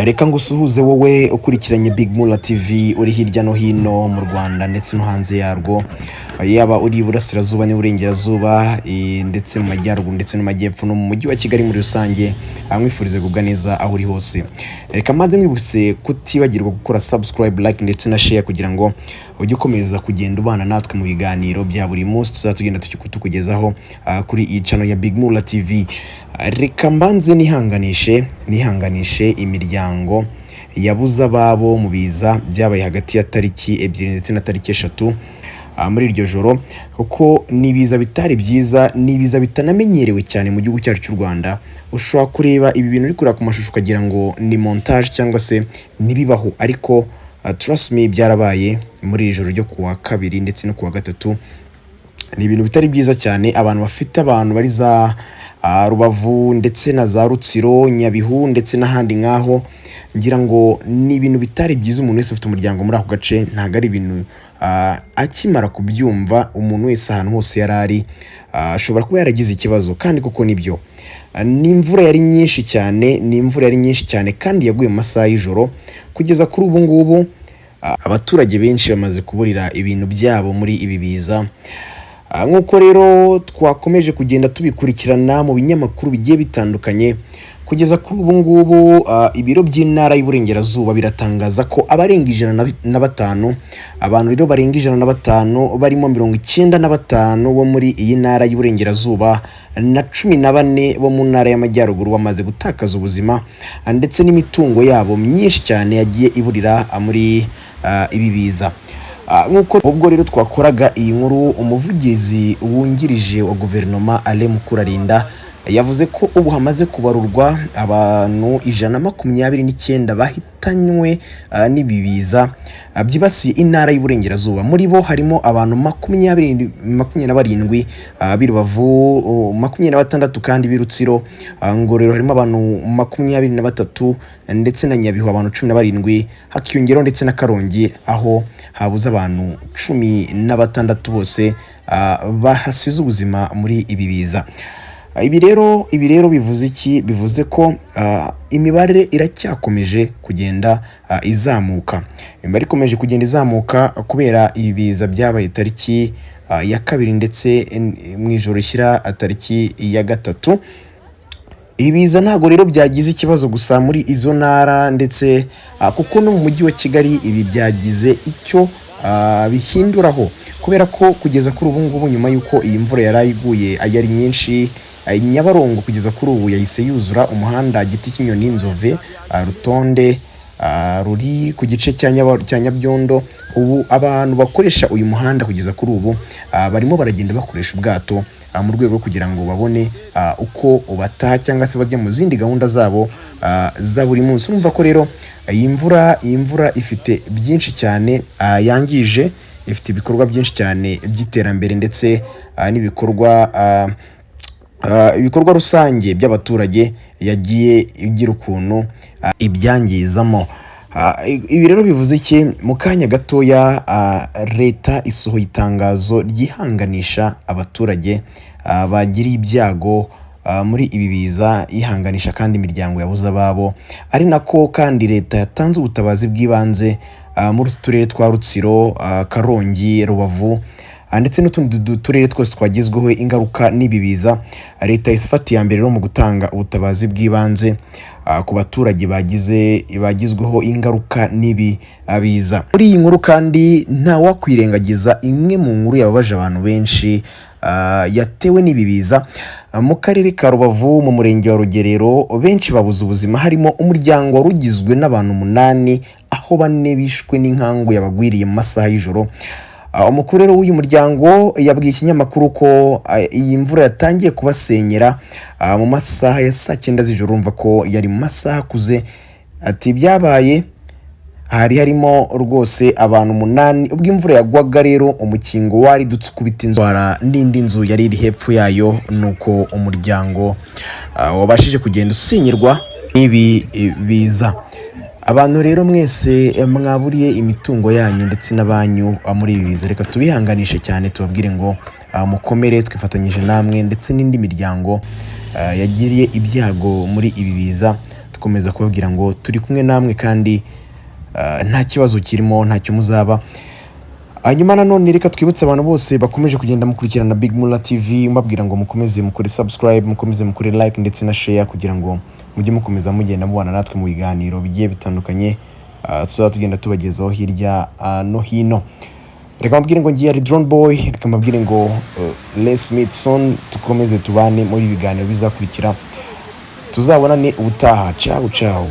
Reka ngusuhuze wowe ukurikiranye Big Mula TV, uri hirya no hino mu Rwanda ndetse no hanze yarwo, yaba uri iburasirazuba n'iburengerazuba, ndetse mu majyaruguru ndetse no mu majyepfo no mu mujyi wa Kigali muri rusange. Mwifurize kugubwa neza aho uri hose. Reka mbanze mwibutse kutibagirwa gukora subscribe, like ndetse na share kugira ngo ujye ukomeza kugenda ubana natwe mu biganiro bya buri munsi tuzajya tugenda tukugezaho kuri iyi channel ya Big Mula TV. Reka mbanze nihanganishe imiryango yabuze ababo mu biza byabaye hagati ya tariki 2 ndetse na tariki 3 muri iryo joro, kuko ni ibiza bitari byiza, ni ibiza bitanamenyerewe cyane mu gihugu cyacu cy'u Rwanda. Ushobora kureba ibi bintu uri kureba ku mashusho ukagira ngo ni montage cyangwa se ntibibaho, ariko trust me, byarabaye muri iri joro ryo kuwa kabiri ndetse no kuwa gatatu. Ni ibintu bitari byiza cyane. Abantu bafite abantu bari za Rubavu ndetse na za Rutsiro, Nyabihu ndetse n'ahandi nk'aho, ngira ngo ni ibintu bitari byiza. Umuntu wese ufite umuryango muri ako gace, ntabwo ari ibintu akimara kubyumva, umuntu wese ahantu hose yari ari ashobora kuba yaragize ikibazo, kandi koko nibyo. Ni imvura yari nyinshi cyane, ni imvura yari nyinshi cyane kandi yaguye mu masaha y'ijoro. Kugeza kuri ubu ngubu abaturage benshi bamaze kuburira ibintu byabo muri ibi biza. Nk'uko rero twakomeje kugenda tubikurikirana mu binyamakuru bigiye bitandukanye, kugeza kuri ubu ngubu ibiro by'intara y'Iburengerazuba biratangaza ko abarenga 105, abantu rero barenga 105, barimo 95 bo muri iyi ntara y'Iburengerazuba na 14 bo mu ntara y'Amajyaruguru, bamaze gutakaza ubuzima ndetse n'imitungo yabo myinshi cyane yagiye iburira muri ibi biza. Nk'uko ubwo rero twakoraga iyi nkuru, umuvugizi wungirije wa guverinoma Alain Mukurarinda yavuze ko ubu hamaze kubarurwa abantu 129 bahitanywe n'ibi biza byibasiye intara y'Iburengerazuba. Muri bo harimo abantu 27 b'i Rubavu, 26 kandi b'i Rutsiro, Ngororero harimo abantu 23, ndetse na Nyabihu abantu 17, hakiyongeraho ndetse na Karongi aho habuze abantu 16 bose bahasize ubuzima muri ibi biza. Ibi rero bivuze iki? Bivuze ko imibare iracyakomeje kugenda izamuka. Imibare ikomeje kugenda izamuka kubera ibi biza byabaye tariki ya 2 ndetse mu ijoro rishyira tariki ya 3. Ibiza ntabwo rero byagize ikibazo gusa muri izo ntara ndetse kuko no mu mujyi wa Kigali ibi byagize icyo bihinduraho, kubera ko kugeza kuri ubu ngubu, nyuma y'uko iyi mvura yari iguye yari nyinshi, Nyabarongo kugeza kuri ubu yahise yuzura. Umuhanda Giti cy'Inyoni, Nzove, Rutonde, ruri ku gice cya Nyabyondo, ubu abantu bakoresha uyu muhanda kugeza kuri ubu barimo baragenda bakoresha ubwato mu rwego rwo kugira ngo babone uko bataha cyangwa se bajya mu zindi gahunda zabo za buri munsi. Urumva ko rero iyi mvura ifite byinshi cyane yangije, ifite ibikorwa byinshi cyane by'iterambere ndetse n'ibikorwa ibikorwa rusange by'abaturage yagiye igira ukuntu ibyangizamo. Ibi rero bivuze iki? Mu kanya gatoya leta isohoye itangazo ryihanganisha abaturage bagiriye ibyago muri ibi biza, yihanganisha kandi imiryango yabuze ababo, ari nako kandi leta yatanze ubutabazi bw'ibanze muri utu turere twa Rutsiro, Karongi, Rubavu ndetse n'utundi turere twose twagizweho ingaruka n'ibi biza. Leta yahise ifata iya mbere rero mu gutanga ubutabazi bw'ibanze ku baturage bagizweho ingaruka n'ibi biza. Muri iyi nkuru kandi ntawakwirengagiza imwe mu nkuru yababaje abantu benshi yatewe n'ibi biza. Mu karere ka Rubavu, mu murenge wa Rugerero, benshi babuze ubuzima, harimo umuryango wari ugizwe n'abantu umunani, aho bane bishwe n'inkangu yabagwiriye mu masaha y'ijoro. Umukuru rero w'uyu muryango yabwiye ikinyamakuru ko iyi mvura yatangiye kubasenyera mu masaha ya saa 9 z'ijoro. Urumva ko yari mu masaha akuze. Ati byabaye hari harimo rwose abantu umunani. Ubwo imvura yagwaga rero, umukingo waridutse ukubita inzu n'indi nzu yari iri hepfo yayo, nuko umuryango wabashije kugenda usenyerwa n'ibi biza. Abantu rero mwese mwaburiye imitungo yanyu ndetse n'abanyu muri ibi biza, reka tubihanganishe cyane, tubabwire ngo mukomere, twifatanyije namwe ndetse n'indi miryango yagiriye ibyago muri ibi biza. Dukomeza kubabwira ngo turi kumwe namwe kandi nta kibazo kirimo, ntacyo muzaba. Hanyuma nanone reka twibutse abantu bose bakomeje kugenda mukurikirana Big Mula TV, mbabwira ngo mukomeze mukore subscribe, mukomeze mukore like ndetse na share, kugira ngo mujye mukomeza mugenda mubana natwe mu biganiro bigiye bitandukanye tuzaba tugenda tubagezaho hirya no hino. Reka mbabwire ngo ngiye ari Drone Boy. Reka mbabwire ngo let's meet soon, dukomeze tubane muri ibiganiro bizakurikira. Tuzabonane ubutaha. Ciao ciao.